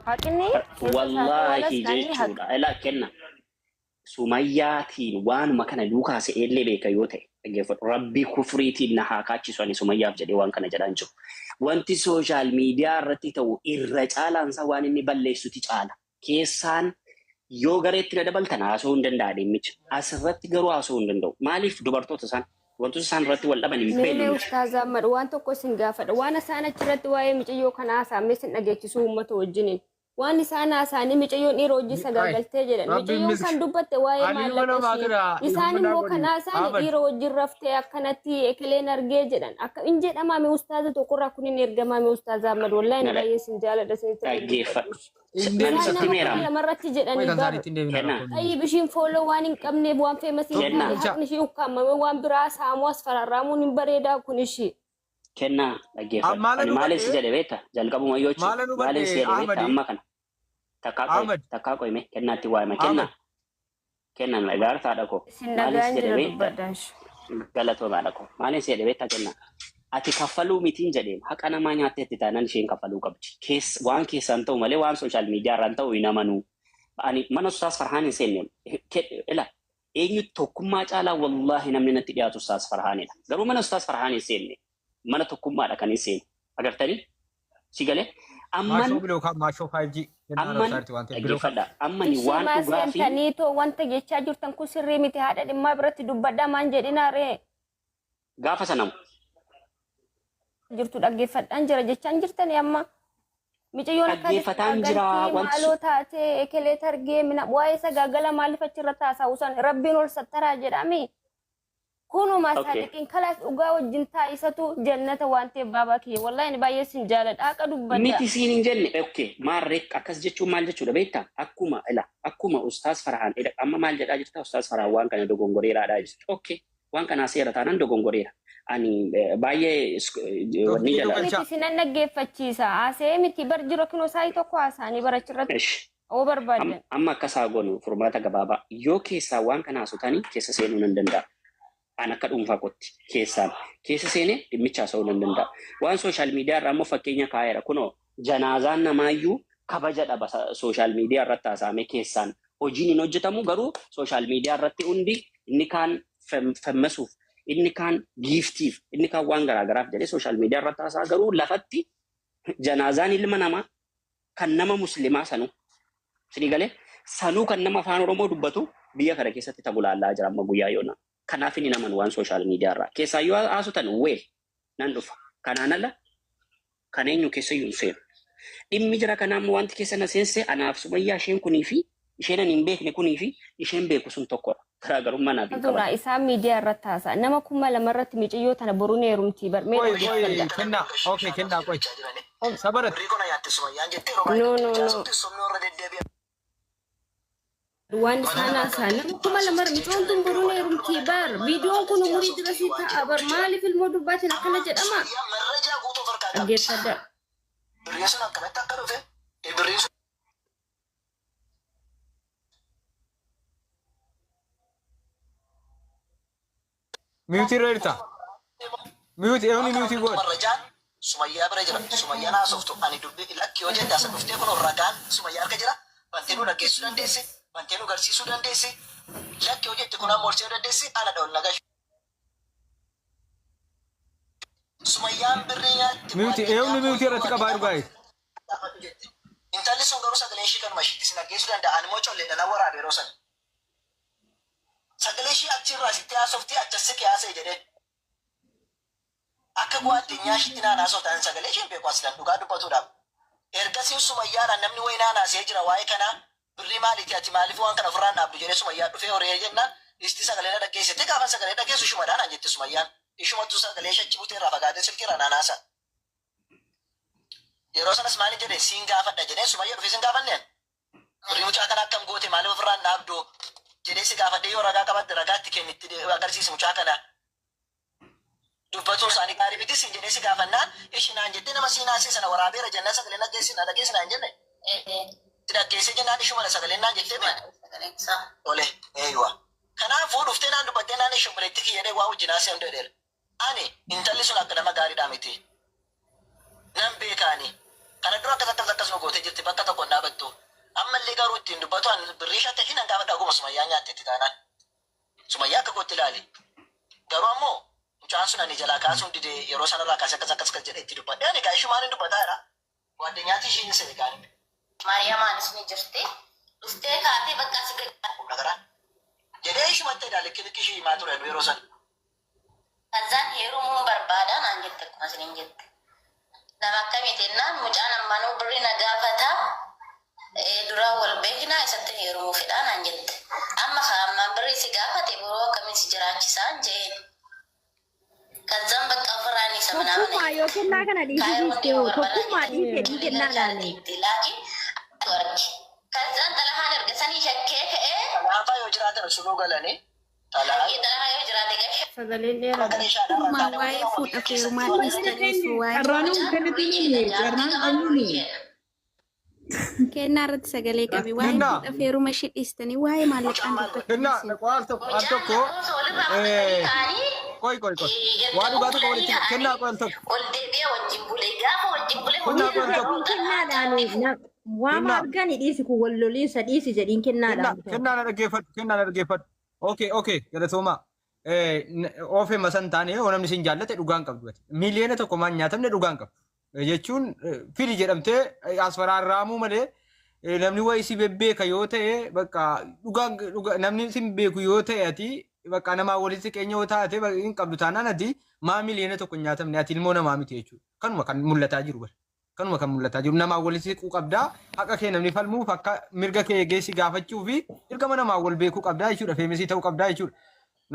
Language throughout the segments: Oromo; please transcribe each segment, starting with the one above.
Haqni keessa isaa ta'uu alas Wallaahi haqni haqa. jechuudha. Ilaa kenna. Sumayyaatiin waanuma kana duukaa se'eellee beeka yoo ta'e dhaggeeffadhu. Rabbii kufriitiin na haa kaachisu ani Sumayyaaf jedhee waan kana jedhaan jiru. Wanti social media irratti ta'u irra caalaansaa waan inni balleessuti caala. Keessaan yoo gareetti na dabaltan haasa'uu hin danda'a dhimmicha. Asirratti garuu haasa'uu hin danda'u. Maaliif dubartoota isaan wantoota isaan irratti wal dhaban hin Mee beeknu mee nuti. ustaaz Ahmad waan tokko isin gaafadha. Waan isaan achirratti waa'ee micayyoo kana haasa'an mee isin dhageechisuu uummata wajjiniin. Waan isaan haasa'anii micayyoon dhiira wajjin Ay, sagaagaltee jedhan. Rabbiin Micayyoon miski. kan dubbatte waa'ee Ani ilma maallaqa namaa ishii. kana Isaan ilma naa immoo godhi. kan haasa'an Ahmad. dhiira wajjin raftee akkanatti ekeleen argee jedhan. Akka hin jedhamaa mee ustaaza tokkorraa kun hin ergamaa mee ustaaza Ahmad. Wallaahi Na ani baay'ee isin jaaladha isinitti dhaggeeffadhu. Hin Ani deebisa Isaan sitti nama kuma meeraam. lama irratti Qoy jedhanii kan bar. isaaniitti hin deebina Kenna. rakkoon hin jiru. Tayyib ishiin follow waan hin qabneef waan famous hin Kenna. taane Tokkicha. haqni ishii ukkaamame waan biraa saamuu as fararraamuun hin bareedaa kun ishii. Kennaa dhaggeeffadhu. Maala Ani nu maaliin si badhe jedhe beekta? Jalqabuma yoo jechuudha. maala nu Maaliin badhe si jedhe beekta? Ahmadi Amma kana. Takkaa qoy Ahmad takkaa qoy mee kennaatti waa'ima kennaa. Ahmad Kennan gaartaa haadha koo. Isin Maaliin si dhagaan jedhe jira beekta? dubbadhaa ishee. Galatooma haadha koo. Maaliin si jedhe beekta kennaa? Ati kaffaluu mitiin jedheem haqa namaa nyaatteetti taanaan isheen kaffaluu qabdi. Kees waan keessaan ta'u malee waan social media irraan ta'u hin amanuu. Ani mana Ustaaz Farhaan hin seenne. Ila eenyu tokkummaa caalaa wallaahi namni natti dhiyaatu Ustaaz Farhaanidha. Garuu mana Ustaaz Farhaan hin seenne. Mana tokkummaadha kan hin seenne. Agartanii? Si galee? Amman Maashoo biloo kaa maashoo 5G kennaa amman arabsaa jirti waan ta'eef biloo kaa. dhaggeeffadha. Ammani Ishii waan maa dhugaa fi seentanii too wanta jechaa jirtan kun sirrii miti haadha dhimmaa biratti dubbadhaa maan jedhinaa ree. Gaafa sanamu. Jirtu dhaggeeffadhaan jira jechaan jirtanii amma. Micayyoon akka Dhaggeeffataan jira galtee wanti maaloo taatee ekelee targee mina waa'ee sagaagala maaliif achirratti haasa'u san rabbiin ol sattaraa jedhami. Kunuma Okay. saadiqiin kalaas dhugaa wajjin taa'isatu jannata waan ta'eef baabaa kiyya wallahi ani baay'ee sin jaaladha haqa dubbadha. Miti siin hin jenne okay maarree akkas jechuun maal jechuudha beektaa akkuma ila akkuma ustaaz Farhaan ila amma maal jedhaa jirta ustaaz Farhaan waan kana dogongoreeraadhaa jirta okay waan kanaa seera taanaan dogongoreera ani baay'ee wanni Toftii jala nu galchaa. Miti sinan dhaggeeffachiisa haasa'ee miti bar jira kinoo saayii tokko haasa'anii barachirratti Ish. oo barbaadan. Amma akkas haa goonu furmaata gabaabaa yoo keessaa waan kana haasotanii keessa seenuu nan danda'a. An akka dhuunfaa kootti keessaan keessa seenee dhimmicha haasa'uu nan danda'a. Waan social media irraa immoo fakkeenya kaa'eera. Kunoo janaazaan namaayyuu kabaja dhaba social media irratti haasa'amee keessaan hojiin hin hojjetamu garuu social media irratti hundi inni kaan femmasuuf inni kaan giiftiif inni kaan waan garaagaraaf jedhee social media irratti haasa'a garuu lafatti janaazaan ilma namaa kan nama muslimaa sanuu isinii galee sanuu kan nama afaan oromoo dubbatu biyya kana keessatti tagulaallaa jira amma guyyaa yoonaa. Kanaaf inni naman waan social media irraa keessaa yoo haasotan weel nan dhufa. Kanaan ala kan eenyu keessa iyyuu hin seenu. Dhimmi jira kanaa immoo wanti keessa na seense anaaf Sumayyaa isheen kunii fi isheen ani hin beekne kunii fi isheen beeku sun tokkodha. Garaagarummaa naaf hin Dura qaban. isaan miidiyaa irratti haasa'a. Nama 2000 irratti miciyyoo tana boru ni heerumtii bar. Mee Qoy qoy dhaggeeffadha. kennaa okay kennaa qoy sabarat No no no. Waan isaan haasa'an nama 2000 irra micoon tun boru ni heerumtii bar. Viidiyoon kun umurii dirasii ta'a bar. Maaliif ilmoo durbaatiin akkana jedhama? Dhaggeeffadha. Mute irra jirta. Mute eenyu mute godhe. Marrajaan Sumayyaa bira jira. Sumayyaan haasoftu ani dubbi lakki yoo jette asa dhuftee kunoo ragaan Sumayyaa harka jira. Bantee nu dhaggeessuu dandeessi. Bantee nu garsiisuu dandeessi. Lakki yoo jette kun amma ol seenuu dandeessi. Ana dha ol nagashu. Sumayyaan birrii nyaatti Mute eenyu mute irratti qabaa jiru guys. gaafadhu jette. Intalli sun garuu sagaleen ishii kanuma ishiitti sin dhaggeessuu danda'a. Ani immoo colleedha nan waraabe yeroo sana. Sagalee ishii achirraa sitti haasofti achas siqi haasa'e jedheen. Akka guwaaddenyaa ishiitti naan haasofta. Ani sagalee ishee hin beeku aslan dhugaa dubbatuudhaaf. Ergasiin Sumayyaadhaan namni wayii naan haasa'ee jira waa'ee kanaa birrii maaliiti ati maaliif waan kana ofirraa hin dhaabdu jedhee Sumayyaa dhufee horee jennaan isti sagalee na dhaggeesse jettee gaafan sagalee dhaggeessu ishumadhaa naan jette Sumayyaan. Ishumattu sagalee ishee achi butee irraa fagaatee silkii irraa naan haasa'a. Yeroo sanas maalin jedhe siin gaafadha jedheen Sumayya dhufee sin gaafanne ani. Birrii mucaa kana akkam goote maaliif ofirraa hin dhaabdu jedhee si gaafadhee yoo ragaa qabaatte ragaa itti kenni itti agarsiisi mucaa kana. Dubbatuun isaanii gaarii miti siin jedhee si gaafannaan ishi naan jettee nama siin haasee sana waraabeera jennaan sagalee dhaggeessi na dhaggeessi naan jenne. Si dhaggeessee jennaan ishumadha sagaleen naan jettee mee. Tole eeywa. Kanaafuu dhuftee naan dubbattee naan ishi obboleettii kiyya jedhee waa wajjin haasee hunda jedheera. Ani intalli sun akka nama gaariidhaa miti. Nan beeka ani. Kana dura akkas akkas akkas nu gootee jirti bakka tokko hin dhaabattu. Ittiin dubbatu an birrii shatta ishii nan gaafadha dhuguma Sumayyaa nyaatteetti taanaan. Sumayyaa akka kootti ilaali. Garuu ammoo mucaan sun ani jalaa kaasuun dide yeroo sanarraa kaasee akkas akkas akkas jedhee itti dubbadhe. Ani gaa ishumaan hin dubbataa jira. Waaddanyaatti ishiin se'e gaanii. Maariyamaanis ni jirti. Dhuftee kaatee bakka si gadi. Humna garaa. Jedhee ishumatti edaa likki likki ishii himaa ture yeroo sana. Kazaan heerumuun barbaadaa naan jette akkuma isiniin jette. Nama akkamii jennaan mucaan ammanuu birrii na gaafata. Duraan wal beeknaa isatti heerumuu fedhaa naan jette. Amma ammaan birrii si gaafate boroo akkamiin si jiraachisaan jeen. Kazaan bakka ofirraan isa manaa Tokkummaa yoo kennaa kana dhiisisiiste hoo tokkummaa dhiisee ni kennaa laale. Laakiin argi. Kazaan xalahaan erga sanii shakkee ka'ee Xalahaa yoo jiraatan suluu galanii. Xalahaa. Xalahaa yoo jiraate gasha. Sagaleen dheeraadha. Sagalee shaadhaa Tokkummaa taane waa'ee fuudha feerumaa dhiistanii osoo waa'ee Carraanuu kennitini carraan qabnuuni. Kennaa irratti sagalee qabi. Waa'ee Kennaa. fuudha feeruma ishee dhiistanii waa'ee maallaqaan Kennaa dubbattanii al tokko al tokko qoy qoy qoy waa dhugaa tokko walitti kennaa qoy al tokko Ol deebi'ee wajjin bulee gaafa wajjin bulee kennaa qoy al tokko Kennaadhaan waama Kennaa. argani dhiisi kun wal loliinsa dhiisi jedhiin kennaa kennaadhaan. Kennaa na dhaggeeffadhu, kennaa na dhaggeeffadhu. Okay, galatoomaa. Oofee masan taane yoo namni sin jaallate dhugaan qabdu ati. 1 miiliyoona maan nyaatamne dhugaan qabdu. Jechuun fili jedhamtee as waraarraamuu malee namni wayii si bebbeeka yoo ta'e bakka dhugaan namni sin beeku yoo ta'e ati bakka namaa walitti qeenya yoo taate hin qabdu taanaan ati maa 1 miiliyoona nyaatamne ati ilmoo namaa miti jechuudha. Kanuma kan mul'ataa jiru bara. Kanuma kan mul'ataa jiru namaa walitti siquu qabdaa, haqa kee namni falmuuf akka mirga kee geessi gaafachuu fi dirqama namaa wal beekuu qabdaa jechuudha, famous ta'uu qabdaa jechuudha.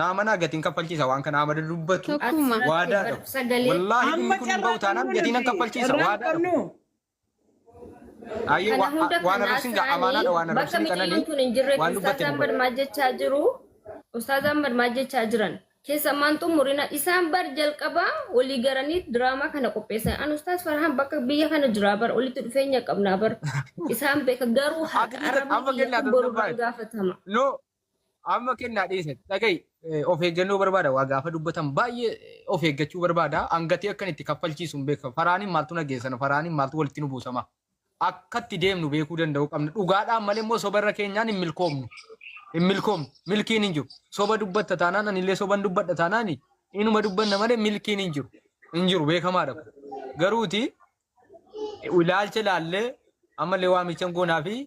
Naa manaa gatiin kaffalchiisa waan kana amada dubbatu Tokkummaa. waadaa qabu. Sagalee Wallaahi Amma dhimmi kun hin carraa bahu taanaan qabnu gatiin nan nuti kaffalchiisa carraan waadaa qabu. qabnu. Ayyee Kana hunda waan kan arrabsin gaa amaanaadha waan haasa'anii bakka arrabsin mucayyoon qananii tun hin jirretti waan Ustaaz dubbatte Ahmad dubbadhu. maal jechaa jiru? Ustaaz Ahmad maal jechaa jiran? Keessa maan xumurina isaan bar jalqabaa walii garanii diraamaa kana qopheessan. An Ustaaz Farhaan bakka biyya kana jira bar walitti dhufeenya qabnaa bar. Isaan beeka garuu haqa Ati arrabni amma kiyya kennaa kun boru tasgabbaa'e. gaafatama. No, amma kennaa dhiise dhaga'i, of eeggannoo barbaada, waa gaafa dubbatan baay'ee of eeggachuu barbaada. Hangatii akkan itti kaffalchiisu hin beekamu. Faraaniin maaltu nageessana, faraaniin maaltu walitti nu buusama, akkatti deemnu beekuu danda'uu qabna. Dhugaadhaan malee immoo soba irra keenyaan hin milkoomnu, hin milkoomnu, milkiin hin jiru. Soba dubbatta taanaan anillee soban dubbadha taanaan inuma dubbanna malee milkiin hin jiru, hin jiru, beekamaadha kun. Garuuti ilaalcha ilaallee ammallee waamichan goonaa fi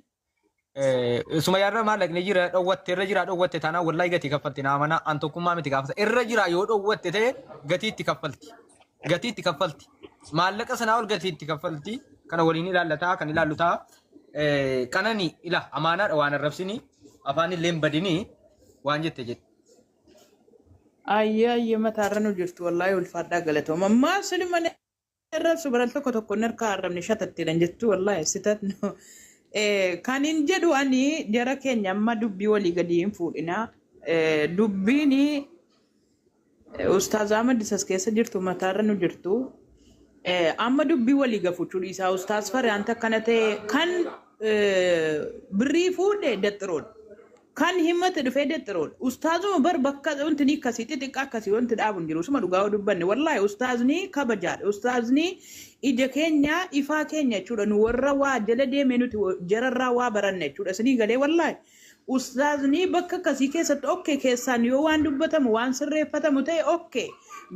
Sumayyaarra maallaqni jira dhowwatte irra jira dhowwatte taanaan wallahi gatii kaffalti naa mana an tokkummaa miti gaafata irra jira yoo dhowwatte ta'e gatii itti kaffalti, gatii itti kaffalti, maallaqa sanaa ol gatii itti kaffalti. Kana waliin ilaallataa kan ilaallu ta'a. Qanani ila amaanaadha waan arrabsini afaan illee hin badini waan jette jedhe. Ayyee ayyee, mataarra nu jirtu wallaahi ulfaadhaa galatooma. Ammaa siluma arrabsu baral tokko tokko harka arrabni shatatteedhan jettu wallaahi sitatnu. Kan hin jedhu ani jara keenya amma dubbii walii gadi hin fuudhina. Dubbiin Ustaaz Ahmad isas keessa jirtu mataarra nu jirtu. Amma dubbii walii gafuchuu dhiisaa. Ustaaz Farhaan akkana ta'e kan birrii fuudhe daxiroodha. Kan himate dhufee daxiroodha. Ustaazuma bar bakka wanti ni akkasii xixiqqaa akkasii wanti dhaabu hin jiru. Suma dhugaa yoo dubbanne wallaahi ustaazni kabajaadha. Ustaazni ija keenya ifaa keenya jechuudha. Nu warra waa jala deemee nuti jararraa waa baranna jechuudha. Isinii galee wallaahi. Ustaazni bakka akkasii keessatti okay keessaan yoo waan dubbatamu waan sirreeffatamu ta'e okay.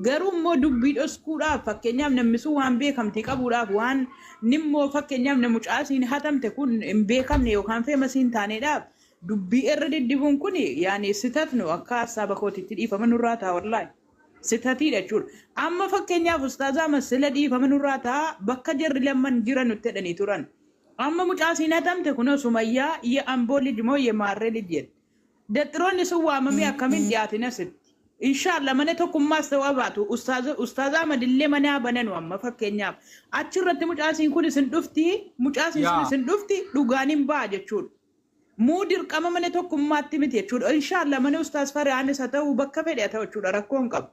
Garuu immoo dubbii dhoskuudhaaf fakkeenyaaf namni sun waan beekamtii qabuudhaaf waan nimmoo fakkeenyaaf na mucaasiin hatamte kun hin beekamne yookaan famous hin taaneedhaaf dubbii irra diddibuun kun yaani sitatnu akka hasaaba kootitti dhiifama nurraa ta'a wallaahi. Sitatiidha jechuudha. Amma fakkeenyaaf ustaazaa masila dhiifama nurraa ta'a bakka jarri lamman jiran nutti jedhanii turan. Amma mucaasiin hatamte kunoo Sumayyaa የአምቦ ልጅ moo የማሬ ልጅ jedhe. Daxiroonni sun waamamee akkamiin dhiyaatin asitti. Inshaallah mana tokkummaas ta'uu baatu ustaaza Ahmad illee mana bananu amma fakkeenyaaf. Achirratti mucaasiin kun isin dhufti, mucaasiin sun isin dhufti, dhugaan hin ba'a jechuudha. Muu dirqama mana tokkummaatti miti jechuudha. Inshaallah mana ustaaz Farhaanis haa ta'u bakka fedhe haa ta'u jechuudha, rakkoo hin qabu.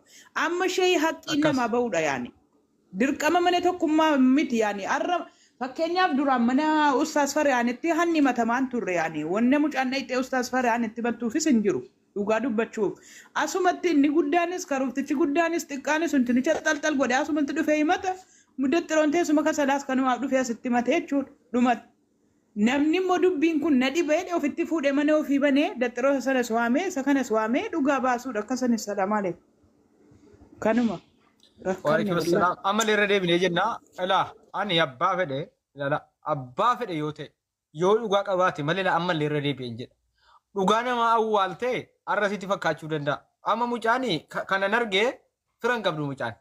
Amma shee haqqiin namaa bahudha yaani. Dirqama mana tokkummaa miti yaani. Har'a fakkeenyaaf duraan mana ustaaz Farhaanitti hanni matamaan turre yaani. Wanna mucaan dhayxee ustaaz Farhaanitti battuufis hin jiru. Dhugaa dubbachuuf. Asumatti inni guddaanis karuuftichi guddaanis xiqqaanis huntinicha xalxal godhe asumatti dhufee himata. Muddaxiroon teessuma kasalaas kanumaaf dhufee asitti himate jechuudha. Dhumatti. Namni immoo dubbiin kun na dhiba jedhe ofitti fuudhee mana ofii banee daxxiroo sanas waamee isa kanas waamee dhugaa baasuudha akka sanis salaam aleekum. Kanuma rakkanne Waalaikum wallahi. salaam. Amma irra deebinee jenna. Ilaa ani abbaa fedhe ilaala abbaa fedhe yoo ta'e yoo dhugaa qabaate malee amma illee irra deebi'een jedha. Dhugaa nama awwaaltee har'a sitti fakkaachuu danda'a. Amma mucaan kanan argee fira hin qabdu mucaan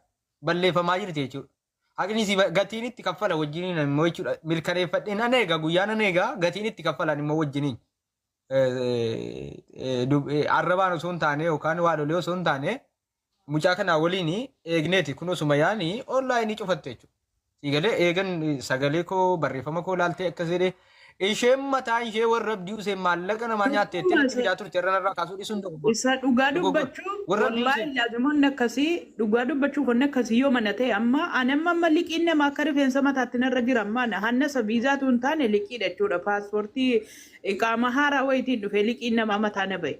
balleeffamaa jirti jechuudha. Haqni si gatiin itti kaffala wajjiniin immoo jechuudha. Mirkaneeffadheen nan eega guyyaa nan eega gatiin itti kaffalan immoo wajjiniin. Arrabaan osoo hin taane yookaan waa lolee osoo hin taane mucaa kanaa waliin eegneeti kun osuma yaani onlaayinii cufatte jechuudha. Siigalee eegan sagalee koo barreeffama koo laaltee akkas jedhee isheen mataa ishee warra abdii useen maallaqa namaa nyaatte jettee natti fidaa turte irra narraa kaasuu dhiisuun dogoggora. Isa dhugaa Dogoggora. dubbachuuf Warra abdii wallaahi useen. laazimoonni akkasii dhugaa dubbachuuf wanni akkasii yoo mana ta'e amma ani amma amma liqiin nama akka rifeensa mataatti narra jira amma ana hannasa viizaatu hin taane liqiidha jechuudha paaspoortii qaama haaraa wayitiin dhufee liqiin namaa mataa na ba'e.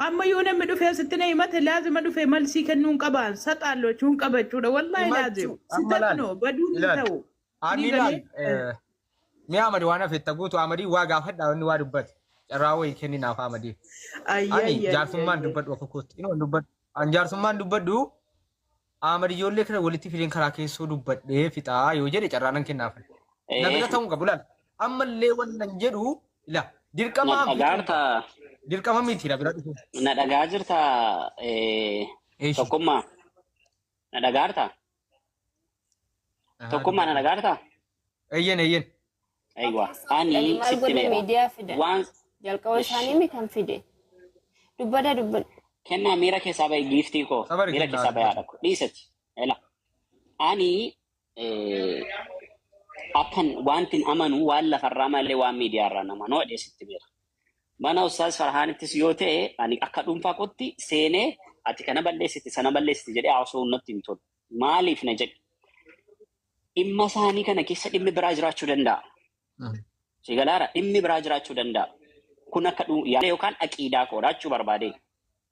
Amma yoo namni dhufee asitti na himate laazima dhufee malsii kennuu hin qabaan saxaallachuu hin qaba jechuudha wallaahi laazim Himachuu amma laal sitatnoo baduun hin ilaal ta'u. ani Ni ilaal galee. mi'a Amadi waan hafetta guutu Amadii waa gaafadhaa inni waa dubbate carraa wayii kenninaaf Amadii. Ani Ayyaayyaa. jaarsummaan dubbadhu akka kootti inuma dubbadhu. Ani jaarsummaan dubbadhu Amadi ijoollee kana walitti fideen karaa keessoo dubbadhee fixaa yoo jedhe carraa nan kennaaf. Na bira ta'uu qabu laal. Ammallee wannan jedhu ila dirqama Na an fixuu dhagaa hin qabu. jirta Dirqama miti na bira dhufu. na dhagaa jirta Eeshi. tokkummaa na dhagaa jirta Ahaa tokkummaa na dubbadhu. dhagaa jirta. Eeyyen eeyyen. Aywa ani Maal sitti godhe meera miidiyaa fidan? waan Jalqaba isaanii mi kan fide? Dubbada dubbadhu. kennaa miira keessaa bahe giiftii koo Sabari miira kennaa keessaa bahe dubbadhu. haadha koo dhiisati. Ela ani akkan wantin amanu waan lafarraa malee waan miidiyaarraa nama noo sitti beera. Mana Ustaaz Farhaanittis yoo ta'e ani akka dhuunfaa kootti seenee ati kana balleessite sana balleessite jedhee haasa'uun natti hin tolu. Maaliif na jedhe dhimma isaanii kana keessa dhimmi biraa jiraachuu danda'a. Sigalaara dhimmi biraa jiraachuu danda'a. Kun akka yaada yookaan aqiidaa koodha jechuu barbaade.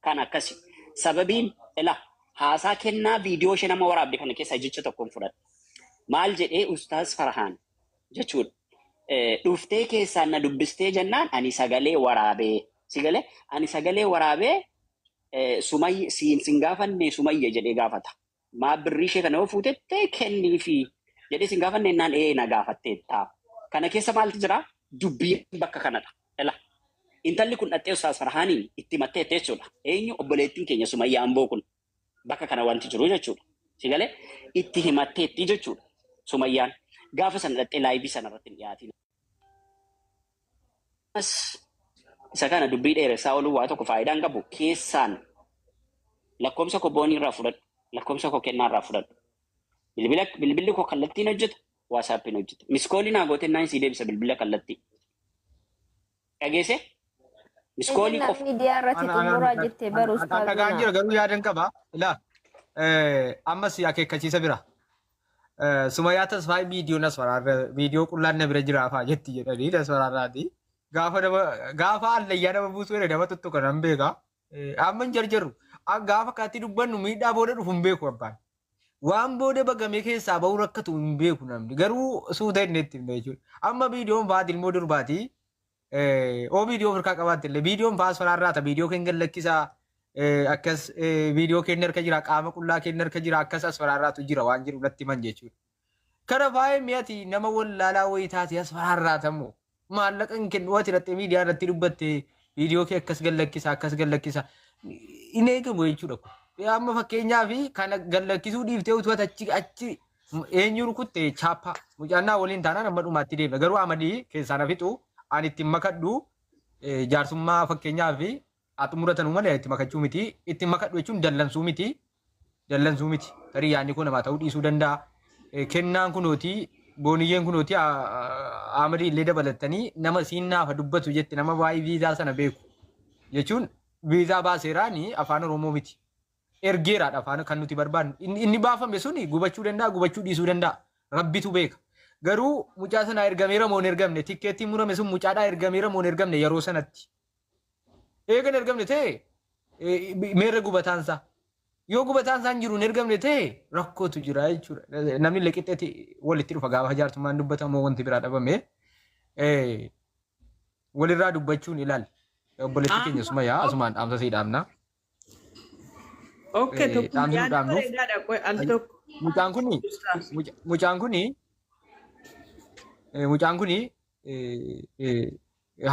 Kan akkasi. Sababiin ila haasaa kennaa viidiyoo ishee nama waraabde kana keessaa jecha tokkoon fudhadha. Maal jedhee Ustaaz Farhaan jechuudha. Dhuftee keessaan na dubbistee jennaan ani sagalee waraabee. Sigalee ani sagalee waraabee sumayya siin sin gaafanne sumayya jedhee gaafata. Maa birrii ishee kana yoo fuutette kenniifi jedhee sin gaafanne naan ee na gaafatteetta. Kana keessa maaltu jira? Dubbiin bakka kanadha. Ela intalli kun dhattee Ustaaz Farhaaniin itti himatteette jechuudha. Eenyu obboleettiin keenya Sumayyaa Amboo kun bakka kana wanti jiru jechuudha. Sigalee itti himatteetti jechuudha. Sumayyaan gaafa sana dhattee laayivii sana irratti hin dhiyaatin. Isa kana dubbii dheeressaa ooluu waa tokko faayidaa hin qabu. Keessaan lakkoomsa koo boonii irraa fudhadhu. Lakkoomsa koo kennaa irraa fudhadhu. Bilbilli koo kallattiin hojjeta. Waasaappiin hojjeta. Miskoolii naa gootee naan sii deebisa bilbila kallattii. Dhageesse? Miskoolii Kennaa qofa. miidiyaa irratti xumuraa jettee bara An dhagaan ustaazuna. jira garuu yaadan qaba. Ilaa ammas akeekkachiisa bira. Sumayyaa Tasfaayii viidiyoon as waraarra viidiyoo qullaan na bira jira fa'aa jetti jedhanii as waraarraati. Gaafa nama gaafa hallayyaa nama buusuu jedhe nama tuttuqa nan beeka. Amma hin jarjarru. Gaafa akkatti dubbannu miidhaa booda dhufu hin beeku abbaan. Waan booda bagamee keessaa bahu rakkatu hin beeku namni. Garuu suuta inni itti himna jechuudha. Amma viidiyoon fa'aa ilmoo durbaati. Oo viidiyoo ofirkaa qabaatte illee viidiyoon fa'aa as waraarraata viidiyoo keenya lakkisaa. Akkas viidiyoo keenya harka jira qaama qullaa keenya harka jira akkas as waraarraatu jira waan jiru natti himan jechuudha. Kana faayee mi'ati nama wallaalaa wayii taate as waraarraatamu maallaqa hin kennu ati dhattee miidiyaa irratti dubbatte viidiyoo kee akkas gallakkisa akkas gallakkisa hin eegamu jechuudha kun. Amma fakkeenyaaf kana gallakkisuu dhiiftee utuu ati achi achi eenyu rukutte chaappaa mucaannaa waliin taanaan amma dhumaatti deemna garuu amadii keessaa na fixu ani ittiin makadhu jaarsummaa fakkeenyaaf haa xumuratanuu malee itti makachuu miti. Itti makadhu jechuun dallansuu miti. Dallansuu miti. Tarii yaadni kun namaa ta'uu dhiisuu danda'a. Kennaan kunooti booniyyeen kunooti Amadii illee dabalattanii nama siin naafa dubbatu jette nama waa'ee viizaa sana beeku. Jechuun viizaa baaseeraani afaan Oromoo miti. Ergeeraadha afaan kan nuti barbaadnu. Inni baafame suni gubachuu danda'a gubachuu dhiisuu danda'a. Rabbitu beeka. Garuu mucaa sanaa ergameera moo hin ergamne tikkeettiin murame sun mucaadhaa ergameera moo hin ergamne yeroo sanatti. Eegan ergamne ta'e meerra gubataansaa. Yoo gubataansaa hin jiru hin ergamne ta'e rakkootu jira jechuudha. Namni illee qixxeetti walitti dhufa gaafa jaartummaan dubbatamu wanti biraa dhabame. Walirraa dubbachuun ilaali. Obboleettii keenya Sumayyaa asumaan dhaamsa sii dhaamna. Okay, tokko Dhaamsi nu yaada dhaamnuuf bareedaadha. Qoy al tokko. mucaan kuni Ustaaz. mucaan kuni mucaan kuni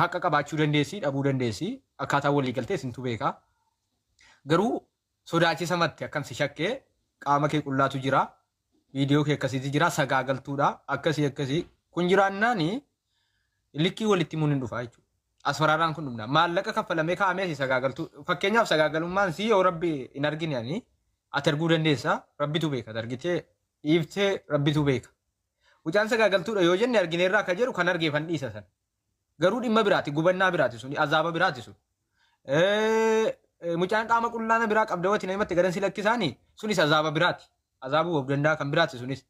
haqa qabaachuu dandeessi, dhabuu dandeessi, akkaataa walii galtee isintu beeka. Garuu sodaachisamatti akkam si shakkee, qaama kee qullaatu jira, viidiyoo kee akkasiitu jira, sagaagaltuudha, akkasii akkasii kun jiraannaani likkii walitti himuun hin dhufa jechuudha. Asfaraarraan kun dhumna. Maallaqa kaffalamee kaa'amee si sagaagaltuu, fakkeenyaaf sagaagalummaan si yoo rabbi hin argine ani ati arguu dandeessa, rabbitu beeka, argitee dhiiftee rabbitu beeka. Mucaan sagaagaltuudha yoo jenne argineerraa akka jedhu kan argeefan dhiisa sana. Garuu dhimma biraati, gubannaa biraati suni, azaaba biraati sun. Mucaan qaama qullaana biraa qabda wati namatti gadan si lakkisaani sunis azaaba biraati. Azaabuu of danda'a kan biraati sunis.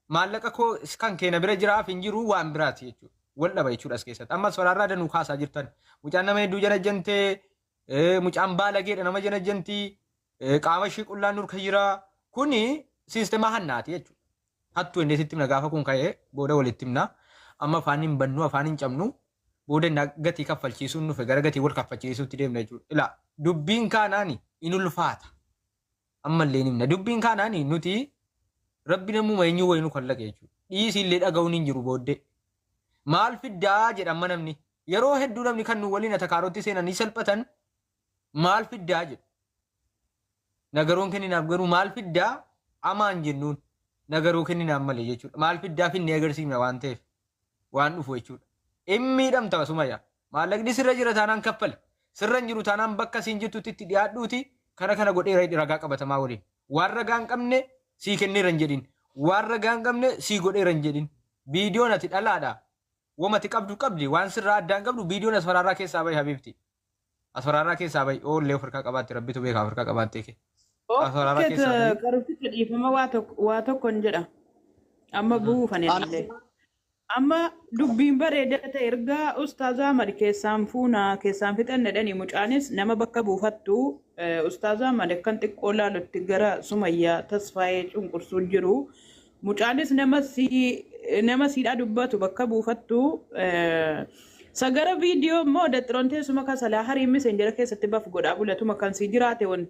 Maallaqa koo kan keena bira jiraaf hin jiru waan biraati jechuudha. Wal dhaba jechuudha as keessatti. Ammas faraarraa danuu kaasaa jirtan. Mucaan nama hedduu jala jantee, mucaan baalageedha nama jala jantii, qaama ishii qullaan nurka jira. Kuni siistemaa hannaati jechuudha. Hattuu inni sitti himna gaafa kun ka'ee booda walitti himna. Amma afaan hin bannu, afaan hin cabnu. Booda inni gatii kaffalchiisuun dhufe gara gatii wal kaffalchiisuutti deemna jechuudha. Ilaa, dubbiin kaanaani in ulfaata. Ammallee ni himna. Dubbiin kaanaani nuti rabbi namuma eenyu wayinu kan laqe jechuudha. Dhiisii illee dhaga'uun hin jiru booddee. Maal fiddaa jedhama namni. Yeroo hedduu namni kan nu waliin atakaarotti seenanii salphatan maal fiddaa jedhu. Nagaroon kenninaaf garuu maal fiddaa amaan jennuun nagaroo kenninaaf malee jechuudha. Maal fiddaa finnee agarsiifna waan ta'eef waan dhufu jechuudha. In miidhamta Sumayyaa. Maallaqni sirra jira taanaan kaffali. Sirra hin jiru taanaan bakka siin jirtutti itti dhiyaadhuuti kana kana godhee ragaa qabatamaa waliin. Waan ragaa hin qabne sii kenneera hin jedhin. Waan ragaa hin qabne sii godheera hin jedhin. Viidiyoon ati dhalaadha. Wamati qabdu qabdi, waan sirraa addaan qabdu viidiyoon asfaraarraa keessaa bahi habiibti. Asfaraarraa keessaa bahi oollee of harkaa qabaatte, rabbitu beeka of harkaa qabaattee kee. Asfaraarraa keessaa bahi. Qarufticha dhiifama, waa tokko hin jedha. Amma buufan illee. Amma dubbiin bareedaa ta'e ergaa Ustaaz Ahmad keessaan fuunaa keessaan fixanne dhani mucaanis nama bakka buufattu. Ustaaz Ahmad akkan xiqqoo laalutti gara Sumayyaa Tasfaayee cunqursuu jiru. Mucaanis nama siidhaa dubbatu bakka buufattu. Sagara viidiyoo immoo daxiroon teessuma kasalaa harii miseenjera keessatti baf godhaa bulatuma kan sii jiraate wanti.